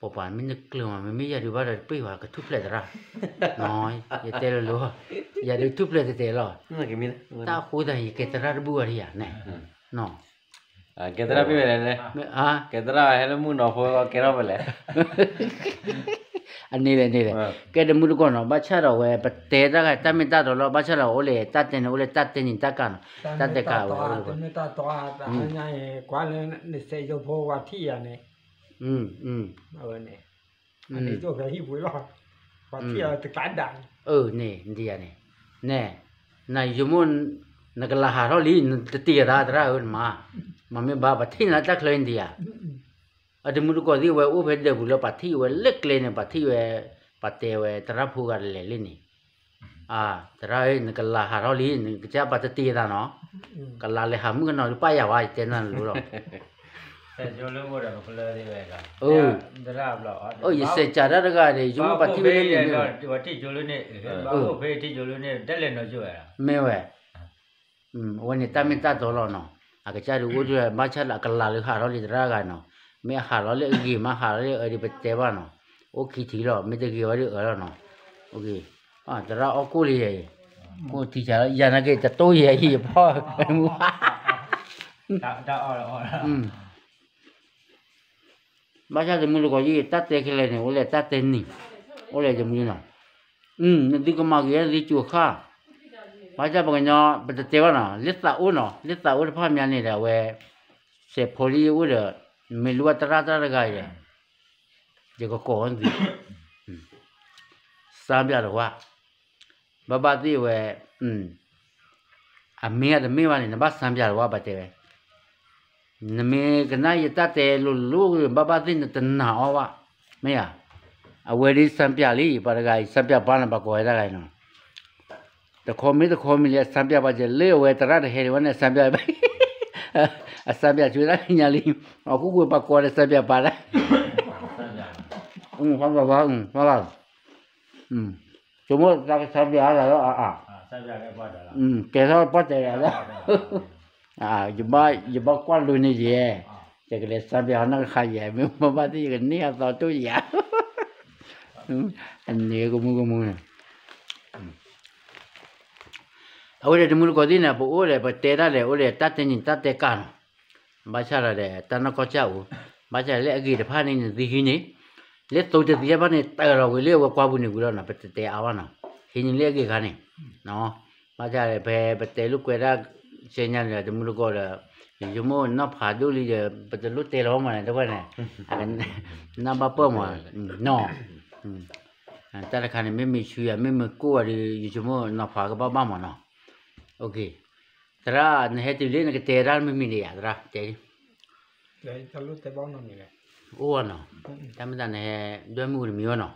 ပှၤပှၤမ့ၢ်နကျၢၤမး မ့မ့ၢ်ယၤဒုးဘၣ်ဒီးတပ့ၢ်ဝဲ ကထူၣ်ဖျဲးသရၣ်, ယတဲလၢလီၤ, ယၤဒုးထူၣ်ဖျဲးတဲာ်တဲာ်လီၤ, တၢ်ဃိသတး ယကဲသရၣ်တဘူၣ်အါဒံးယၤန့ၣ်, ကဲသရၣ်ဖဲလဲၣ်, ကဲသရၣ်ဟဲလၢမုၢ်နီၤဖိကဲထီၣ်ဖဲလဲၣ်, အန့ၣ်လဲၣ်န့ၣ်လဲၣ်, ကဲတမူတကိးနီၤ ဘၣ်ဆၣ်ဒီးဝဲ ပတဲတၢ်ဂၤတၢ်မ့ၢ်တၢ်တီလီၤ ဘၣ်ဆၣ်ဒီးအိၣ်လဲၣ် တၢ်တဲန့ၣ် အိၣ်လဲၣ်တၢ်တဲနံၤတၢ်ကၢ်နီၤ, တၢ်တဲကၢ်ဝဲ, တမ့ၢ်တၢ်တီ တဟါညါအံၤ ကွၢ်လၢနစဲးယိဖိဝၤထံၣ်ယၤန့ၣ်, အဝဲန့ၣ်, အန့ၣ်ဒိၣ်ဖဲဟံၣ်ပူၤလီၤ, ပှၤထံၣ်အီၤတကျါဒၣ်, အၢ န့ၣ် နဒ်ယၤန့ၣ်, နဲ, နယမိၢ်, နကလၤဟးထီၣ်လံ နတတံၢ်အသးသရၣ်ဧၢနမါ, မ့မ့ၢ်ဘၣ်ပှၤထံၣ်နၤတၢ်ချၢနဒ်ယၤ, အတမူတကိးသ့ၣ်ဝဲအိၣ်ဖဲဒၢးပူၤလၢပှၤထံၣ်ဝဲလၢကျဲန့ၣ် ပှၤထံၣ်ဝဲ, ပှၤတဲဝဲသရၣ်ဖိဂၤတလဲၤလံန့ၣ်, အၢ သရၣ်ဧၢ နကလၤဟးထီၣ်လံ နကစၢ်ပှၤတတံၢ်အသးနီၤ, ကလၤလဲၤဟးမုၣ်ကနီၤဒုးပၢ်ယၤဝဲ ယတဲနၤလိၤလီၤ အၢ ယစဲးကးတၢ်တဂၤဒီး ယမိၢ်ပှၤထံၣ်ဝဲလၢန့ၣ်, မ့ၢ်ဝဲ, အဝဲန့ၣ်တၢ်မ့ၢ်တၢ်တီလီၤနီၤ, အကစၢ်ဒုးအိၣ်ဒၣ် ဘၣ်ဆၣ်လၢအကလၤလၢဟးထီၣ်လံသရၣ်ဂၤနီၤ, မ့ၢ်အဟးထီၣ်လၢအဂ့ၤမးဟးထီၣ်လၢအအၢဒုးပတဲဘၣ်နီၤ, အိၣ်ခံထံလီၤ မ့ၢ်တဂ့ၤဝဲဒုးအၢလီၤနီၤ, သရၣ်အီၣ်ကိၣ်လံယဲအံၤ, ကိၣ်ထံဆးလီၤ ယၤနာ်က့ၤတတိၢ်ယဲအံၤယဖီၣ် ဘၣ်ဆၣ်တမူတကိး ယတၢ်တဲခဲလၢာ်န့ၣ် အိၣ်လဲၣ်တၢ်တဲနံၤ, အိၣ်လဲၣ်တမူနီၤ, နသုကမၤက့ၤနသုကၠိၤဃၣ်, ဘၣ်ဆၣ်ပှၤကညီ ပတတဲဘၣ်နီၤ လၢသးအိၣ်နီၤ လၢသးအိၣ်တဖၣ်မးန့ၣ်ဒီး အဝဲ စဲးဖိလံအိၣ်ဒီး မ့ၢ်လိၣ်ဘၣ်သရၣ်တၢ်တဂၤအံၤဒီး ယကကိးဝဲနသု စၢ်ပၠးတဝါ, ဘၣ်ဘၣ်သ့ၣ်ဝဲ, အမ့ၢ်အတမ့ၢ်ဘၣ်န့ၣ် နဘၣ်စၢ်ပၠးတဝါဘၣ်တဲဝဲ, နမ့ၢ်ကနၣ်ယတၢ်တဲလိၤလိၤ ဘၣ်ဘၣ်သ့ၣ်နတနာ်အီၤဘၣ်, မ့ၢ်ဧါ, အဝဲဒ်စၢ်ပၠးလံ ပှၤတဂၤအံၤ စၢ်ပၠးပၢ်န့ၣ် ပှၤကိးဝဲတၢ်ဂၤအံၤနီၤ တခီမ့ၢ်တခီမ့ၢ်လံ အစၢ်ပၠးပှၤကဲလၢအဝဲသရၣ်တဟဲဒံးဝဲန့ၣ် အစၢ်ပၠး အစၢ်ပၠးဆူတၢ်ကညးလံ, အခိၣ်ဃိပှၤကိးဒီးစၢ်ပၠးပၢ်ဒၣ်, ဖးဘၣ်, ဖးဘၣ်, ဆိကမိၣ်သးကစၢ်ပၠးအါလီၤလီၤအါအါ, ကဲထီၣ်ပှၢ်တဲာ်လီၤလီၤ, ယဘၣ်ကွၢ်လိန့ၢ်ယဲ, ယကလဲၤစၢ်ပၠးအီၤနီၢ်ကခါယဲ မ့ၢ်ဘၣ်ဘၣ်သ့ၣ်ယကန့ၢ်အသီတိၢ်ယၤ, အန့ၣ်ကမူကမူန့ၣ် အဝဲဒၣ်တမူတကိးသ့ၣ်န့ၣ် ပအိၣ်ဒီး ပတဲတၢ်ဒီး အိၣ်ဒီး တၢ်တဲနံၤတၢ်တဲကၢ်နီၤ, ဘၣ်ဆၣ်ဒီး တၢ်နီၢ်ကီၢ်ကၢ်အိၣ်, ဘၣ်ဆၣ်လၢအဂ့ၤတဖၣ်န့ၣ် နသုဟံးန့ၣ်, လၢသိတသ့ဘၣ်န့ၣ် တၢ်လီၤဝံၤလၢအဝဲကွၢ်ပူၤန့ၣ်ဝံၤလီၤနီၤ ပတတဲအါဘၣ်နီၤ, ဟံးန့ၢ်လၢအဂ့ၤခါန့ၣ်, ဘၣ်ဆၣ်ဖဲပတဲလိာ်ကွဲတၢ် ဆဲညါန့ၣ်ဒီး တမူတကိးဒီး ယဆိကမိၣ်နီၢ်ဖးဒိၣ်လံဒီး ပတလိၣ်တဲလီၤဘၣ်မးန့ၣ် တဝဲန့ၣ်, နၢ်ဘၣ်ပၢၢ်မး, နီၤ တၢ်တခါန့ၣ် မ့မ့ၢ်ဆူယၤ မ့မ့ၢ်ကိၣ်အီၤဒီး ယဆိကမိၣ်နီၢ်ဖးကဘၣ်ဘၣ်မးနီၤ, သရၣ် နဟဲတုၤလၢနကတဲတၢ်မ့ၢ်မံၤန့ၣ်ယါ သရၣ် တဲ, အိၣ်နီၤ, တၢ်မ့ၢ်တၢ်နဟဲ ဒွဲၣ်မုၢ်တမံၤဝဲနီၤ, ဂ့ၤလံဂ့ၤလံ,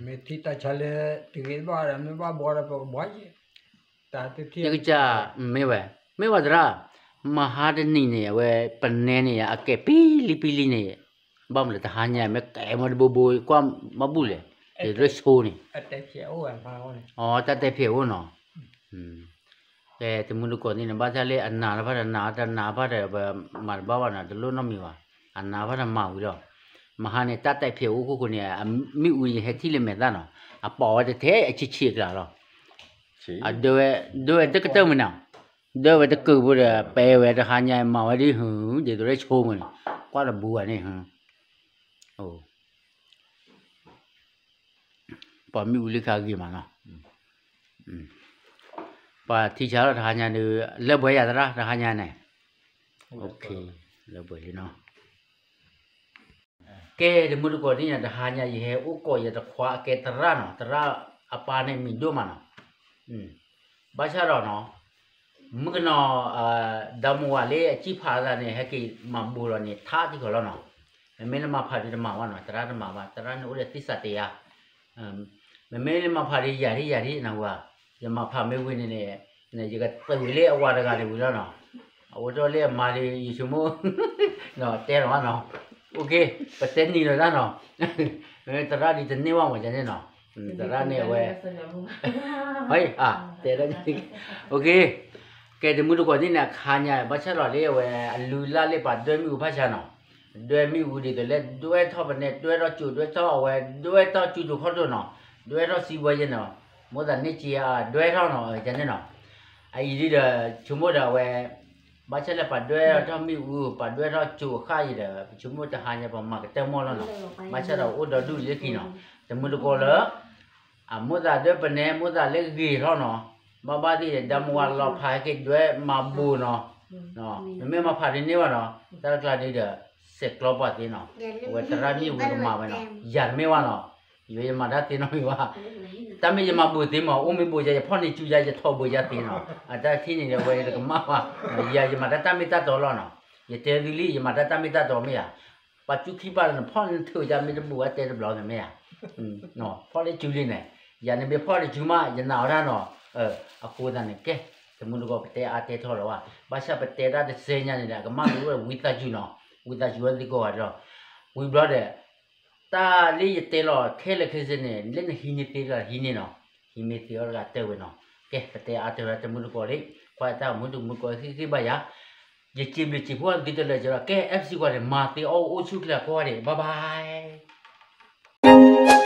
မ့ၢ်ထံၣ်တၢ်ဆါလၢ တဂ့ၤဘၣ်ဒီး မ့ၢ်ဘၣ်ဘှီဒီး ပကဘှီယဲၢ်, တၢ်တထံၣ် ယကစၢ် မ့ၢ်ဝဲ, မ့ၢ်ဝဲသရၣ်, မဟါတနံၤန့ၣ် အဝဲ ပနဲန့ၣ် အကဲပံလံပံလံန့ၣ်, ဘၣ်မနုၤတဟါညါ မ့ၢ်ကဲမ့ၢ်တဘိဘိ ကွၢ်ဘၣ်ဘူၣ်လဲၣ်, ယရဲၣ်ဆိန့ၣ်, အတၢ်တဲဖျဲးအိၣ်နီၤ, ကဲတမူတကိးသ့ၣ်န့ၣ် ဘၣ်ဆၣ်လၢအနာ်တဖၣ်ဒီးနာ် တနာ်ဘၣ်ဒီး ပမၤတဘၣ်ဘၣ်နီၤ တလိၣ်နီတမံၤဘၣ်, အနာ်ဘၣ်ဒီးမၤဝံၤဒီး, မဟါန့ၣ် တၢ်တဲဖျဲးအိၣ်ခိၣ်ဃိန့ၣ် မ့ၣ်အူဟဲထံၣ်လၢမဲာ်သၣ်နီၤ, အပိာ်ဝဲတထဲအဆံးဆံးအကျါလီၤ, အဒၢဝဲ, ဒၢဝဲတကတၢၢ်မနုၤ, ဒၢဝဲတကုာ်ဖိဒီး ပဲဝဲတဟါညါမၤဝဲဒ်ဟု, ဒ်သိးရဲၣ်ဆိမနုၤ, ကွၢ်တဘူဘၣ်န့ၣ်, ပှၤမ့ၣ်အူလၢခါဂ့ၤမးနီၤ, ပှၤထံဆါလီၤတဟါညါဒီး လၢပှဲၤယၤသရၣ်တဟါညါန့ၣ်, လၢပှဲၤလံနီၤ, ကဲတမူတကိးသ့ၣ်ညါ တဟါညါ ယဟဲအိၣ်ကိးယတခွါအကဲသရၣ်နီၤ, သရၣ်အပၢ်န့ၣ်မံၤဒိၣ်မးနီၤ, ဘၣ်ဆၣ်ဒီးနီၤ, မုၣ်ကနီၤ, ဒီမါဝၤလၢအစံၣ်ဖးသးန့ၣ် ဟဲက့ၤမၤဘူးလီၤန့ၣ် ထါတံၢ်ဃီလီၤနီၤ, မ့မ့ၢ်လၢမၤဖးဒုးတမၤဘၣ်နီၤ, သရၣ်တမၤဘၣ်, သရၣ်န့ၣ်အိၣ်ဒီးသစ္စာတရား, မ့မ့ၢ်လၢမၤဖးဒုးယၤဒ်ယၤဒ်နဝၤ, ယမၤဖးမ့ၢ်ဝံၤန့ၣ်န့ၣ်, ယကသုးဝံၤလၢအဝၤတဂၤန့ၣ်ဝံၤလီၤနီၤ, အအိၣ်ထီၣ်လၢအမါဒီး ယဆိကမိၣ်, တဲလီၤဘၣ်နီၤ, ပတဲနံၤလီၤတၢ်နီၤ, သရၣ်ဒုးတန့ၢ်ဘၣ်မးန့ၣ်နီၤ, သရၣ်န့ၣ်အဝဲ, တဲဒၣ်, ကဲတမူတကိးသ့ၣ်န့ၣ် အခါညါ ဘၣ်ဆၣ်ဒီးလၢအဝဲ အလုၢ်အလၢ်လၢပှၤဒွဲၣ်မ့ၣ်အူဖးဆါနီၤ, ဒွဲၣ်မ့ၣ်အူဒ်သိးလၢ ဒွဲၣ်ထီၣ်ပနဲ ဒွဲၣ်ထီၣ်ကၠိ ဒွဲၣ်ထီၣ်အဝဲ ဒွဲၣ်ထီၣ်ကၠိဒိၣ်ခီၣ်ဒိၣ်နီၤ, ဒွဲၣ်ထီၣ်စံးဝဲယဲၢ်နီၤ, မိၣ်သးန့ၢ်က့ၤအဒွဲၣ်ထီၣ်နီၤ ကန့ၣ်နီၤ, အအံၤဒ်ဒီး ဆိကမိၣ်ဒီးအဝဲ ဘၣ်ဆၣ်လၢပှၤဒွဲၣ်ထီၣ်မ့ၣ်အူ ပှၤဒွဲၣ်ထီၣ်ကၠိအခါအံၤဒီး ပဆိကမိၣ်တဟါညါပှၤမၤကတၢၢ်မီၢ်လီၤနီၤ, ဘၣ်ဆၣ်ဒီးအိၣ်ဒီဒူၣ်လၢခံနီၤ, တမူတကိးလၢ အမိၣ်သးဒွဲၣ်ပနဲ မိၣ်သးလၢဂ့ၤထီၣ်နီၤ, ဘၣ်ဘၣ်သ့ၣ်ဒီး ဒၣ်မဝါလီၤဖးဟဲက့ၤဒွဲၣ်မၤဘူးနီၤ, နမ့ၢ်မၤဖးဒ်န့ၣ်ဘၣ်နီၤ တၢ်တကျါဒ်ဒီး စဲးကျီပှၤသ့နီၤ, အဝဲသရၣ်မ့ၣ်အူကမၤဝဲနီၤ, ယၤတမ့ၢ်ဘၣ်နီၤ, ယိယမၤတၢ်သ့နီတမံၤဘၣ်, တၢ်မ့ၢ်ယမၤဘူးသ့မး အိၣ်မ့ၢ်ဘူးယၤ ယဖီၣ်န့ၢ်စူၤယၤ ယထိးဘူးယၤသ့နီၤ, အတၢ်ထံၣ်န့ၣ်ဒီး အဝဲတကမၣ်ဘၣ်, ယၤယမၤတၢ်တၢ်မ့ၢ်တၢ်တီလီၤနီၤ, ယတဲသုလံ ယမၤတၢ်တၢ်မ့ၢ်တၢ်တီမ့ၢ်ဧါ, ပှၤစူခံပာ်လၢနဖီၣ်န့ၢ်နထိးယၤမ့ၢ်တဘူး အတဲတဘျီန့ၣ်မ့ၢ်ဧါ, ဖီၣ်လၢစူလံန့ၣ်, ယၤန့ၣ်မ့ၢ်ဖီၣ်လၢစူမး ယနာ်ဝဲဒၣ်နီၤ, အဃိသတးန့ၣ် ကဲ တမူတကိးပတဲအါတဲထီၣ်လၢၤဘၣ်, ဘၣ်ဆၣ်ပတဲတၢ်တစဲညါန့ၣ်ဒီး အကမၣ်မ့ၢ်အိၣ်ဝံသးစူၤနီၤ, ဝံသးစူၤဝဲသ့ၣ်ကိးဂၤဒဲးလီၤ, ဝံၤဘျီဒီး တၢ်လၢယတဲလီၤခဲလၢာ်ခဲဆ့န့ၣ် လၢနဟံးန့ၢ်သ့တဂၤဟံးန့ၢ်နီၤ, ဟံးန့ၢ်သ့အီၤတဂၤတဲဝဲနီၤ, ကဲ ပတဲအါတဲဝဲဒၣ်တမူတကိးလံ, ကွၢ်တၢ်မူတမူတကိးဃ့ၢ်ဃ့ၢ်ဘၣ်ယၤ, ယစံးဘျုးစံးဖှိၣ်သုတလၢာ်ကဒီး ကဲ F C ကွၢ်န့ၣ် မၤသ့အီၣ်အိၣ်ဆူၣ်ချ့ကိးဂၤဒဲး bye bye.